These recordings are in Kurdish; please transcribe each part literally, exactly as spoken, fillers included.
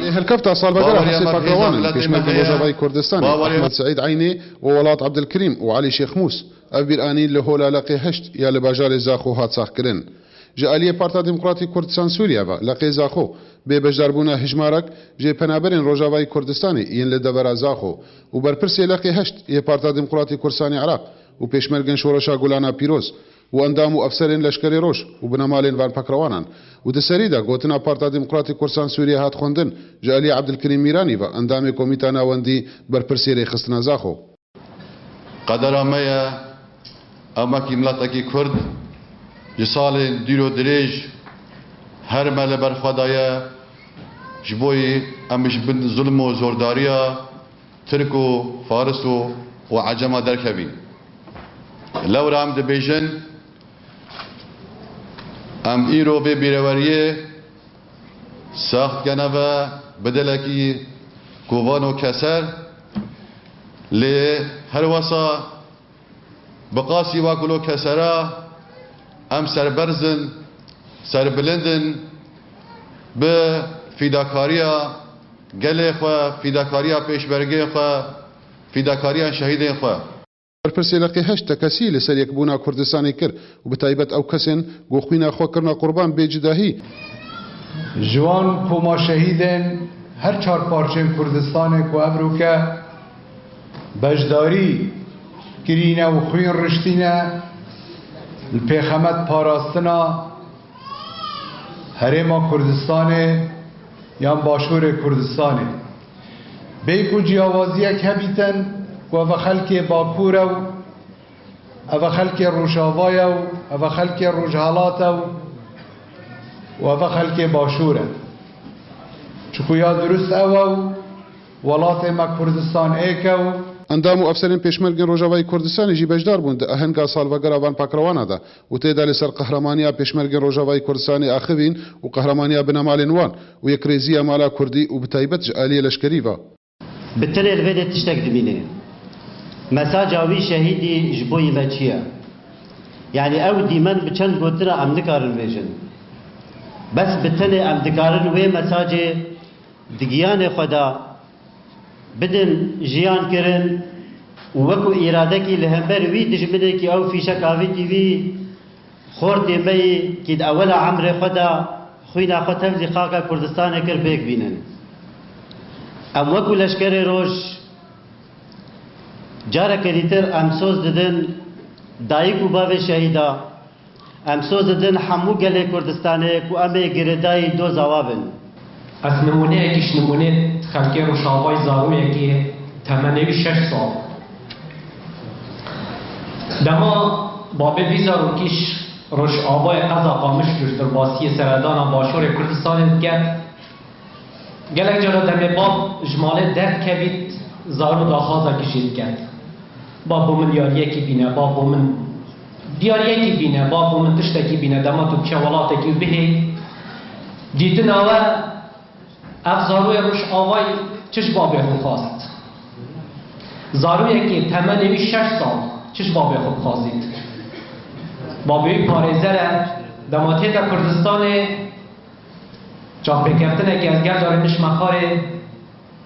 Lê hilkefta salvegera Hesê Pakrewanan, pêşmergên Rojavayê Kurdistanê, Ehmed Seîd Eynê û Welat Ebdilkerîm û Elî Şêx Mûs, ev bîr anîn li hola Leqê Heşt ya li bajarê Zaxo hat saxkirin. Ji aliyê Parta Demokratîk Kurdistan Sûriye ve Leqê Zaxo bê beşdarbûna hijmarek ji penaberên Rojavayê Kurdistanê yên li devera Zaxo û berpirsê Leqê Heşt yê Parta Demokratîk Kurdistanê Iraq û pêşmergên Şoreşa Gulana Pîroz û endam û efserên Leşkerê Roj û binemalên van pakrewanan û di serî de gotina Parta Demokratîk Kurdistanê Sûriye hat xwendin ji aliyê Ebdilkerîm Mîranî ve endamê Komîta Navendî berpirsê rêxistina Zaxo. Qedera me ye, em wekî miletekî Kurd ji salên dîr û dirêj her me li ber xwe daye, ji bo yî em ji bin zulm û zordariya Tirk û Faris û, û Ecema derkevîn. Lewra em dibêjin, em îro vê bîreweriyê sax dikene ve bi dilekî kovan û keser, lê her wesa bi qasî wa ku lo kesera em serberz in, serbilind in bi fîdakariya gelê xwe, fîdakariya pêşmergeyê xwe, fîdakariya şehîdên xwe. Berpirsê Leqê Heşt tekesî li ser yekbûna Kurdistanê kir û bi taybet ew kesên ku xwîna xwe kirine qurban bê cudahî. Ji wan koma şehîdên her çar parçên Kurdistanê ku evroke beşdarî kirîne û xwîn riştîne, li pêxemet parastina Herêma Kurdistanê yan Başûrê Kurdistanê. Bê ku ciyawaziyek hebîtin ku ev xelkê Bakur e û ev xelkê Rojava ye û ev xelkê Rojhelat e û, û ev xelkê Başûr e. Çiku ya dirust ew e û welatê me Kurdistan êk e û. Endam û efserên pêşmergên Rojavayê Kurdistanê jî beşdar bûn di ahenga salvegera van pakrewana de û tê de li ser qehramaniya pêşmergên Rojavayê Kurdistanê axivîn û qehramaniya binemalên wan û yekrêziya mala kurdî û bi taybet ji aliyê leşkerî ve. Bi tenê li vê de tiştek dimîne. Mesaja wî şehîdî ji bo yî me çi ye? Yanî ew dîmen bi çend gotina em nikarin bêjin. Bes bi tenê em dikarin wê mesajê di giyanê xwe de bidin jiyan kirin û wekû îradekî li hember wî dijminekî ew fîşek avîtî wî xortê me yî kî di ewela emrê xwe de xwîna xwe tevlî xaka Kurdistanê kir bêk bînin. Em wekû Leşkerê Roj careke dîtir em soz didin dayik û bavê şehîda. Em soz didin hemû gelê Kurdistanê ku em ê girêdayî doza wa bin. Ez nimûneyekî ji nimûnê xelkê Rojavayê, zaroyekê temenê wî şeş sal. Dema babê vî zarokî ji Rojavayê qeza Qamişlo ji derbasiyê seredana Başûrê Kurdistanê diket, gelek cara demê bab ji malê derdikevît, zaro daxwazekî jê diket. Babo min yariyekî bîne, babo min yariyekî bîne, babo min tiştekî bîne, dema tu biçe welatekî û bihê. Dîtina we, ev zaroyê Rojavayê çi ji babê xwe xwast? Zaroyekê temenê wî şeş sal çi ji babê xwe dixwazît? Babê wî parêzer e, dema tête Kurdistanê, çavpêkeftinekê ez gel darê nişme xarê,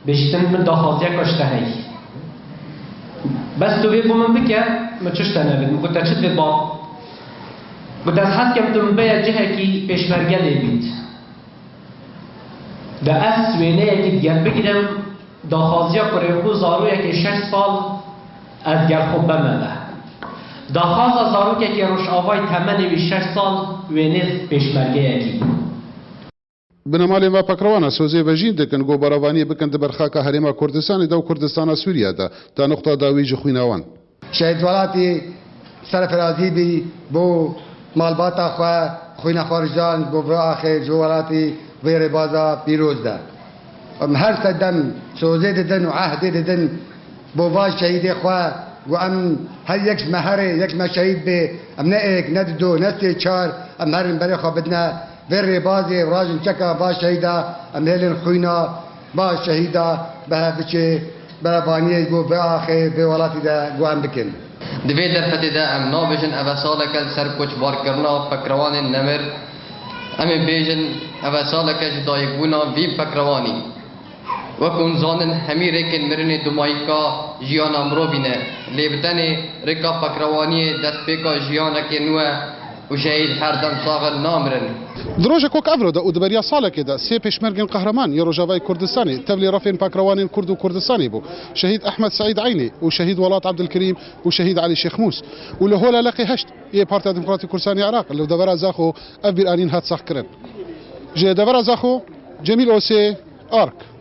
bêjîtin min daxwaziyeka ji te heyî. Bes tu vê bo min bike, min çi ji te nevêt. Min got, te çi divêt bab? Got, ez hez dikem tu min beye cihekî pêşmerge lê bît. De ez wêneyekî digel bigirim, daxwaziya kurê xwe zaroyekê şeş sal ez gel xwe beme ve. Daxwaza zarokekê Rojavayê temenê wî şeş sal wênê pêşmergeyekî bû. Binemalên va pakrewana sozê vejîn dikin ku berevaniyê bikin di ber xaka Herêma Kurdistanê de û Kurdistana Sûriye de ta nuqta dawî ji xwîna wan. Şehîd Welatî serfirazî bî bo malbata xwe, xwîna xwe rijan bo vê axê ji welatî vê rêbaza pîroz de. Em her sedem sozê didin û ehdê didin bo van şehîdê xwe û em her yek ji me herê, yek ji me şehîd bê, em ne êk, ne dido, ne sê çar, em herin berê xwe bidine vê rêbazê û rajin çeka va şehîda, em hêlin xwîna va şehîda bi hev biçê, berevaniyê ji bo vê axê vê welatî de guhem bikin. Di vê derfetê de em nabêjin ev e saleke li ser koçbarkirina pekrewanên nemir Em ê bêjin, ev e saleke ji dayikbûna vî pekrewanî. Wek hûn zanin, hemî rêkên mirinê dumayîka jiyana mirovî ne. Lê bi tenê rêka pekrewaniyê destpêka jiyanekê nû ye û şehîd her dem sax in, namirin. Di rojek wek evro de û di beriya salekê de sê pêşmergên qehreman yê Rojavayê Kurdistanê tevlî refên pekrewanên Kurd û Kurdistanê bû. Şehîd Ehmed Seîd Eynê û Şehîd Welat Ebdilkerîm û Şehîd Elî Şêxmûs û li hola leqê heşt yê Partiya Demokratîk Kurdistanê Îraq li devera Zaxo ev bîranîn hat saxkirin. Ji devera Zaxo, Cemîl Osê, Ark.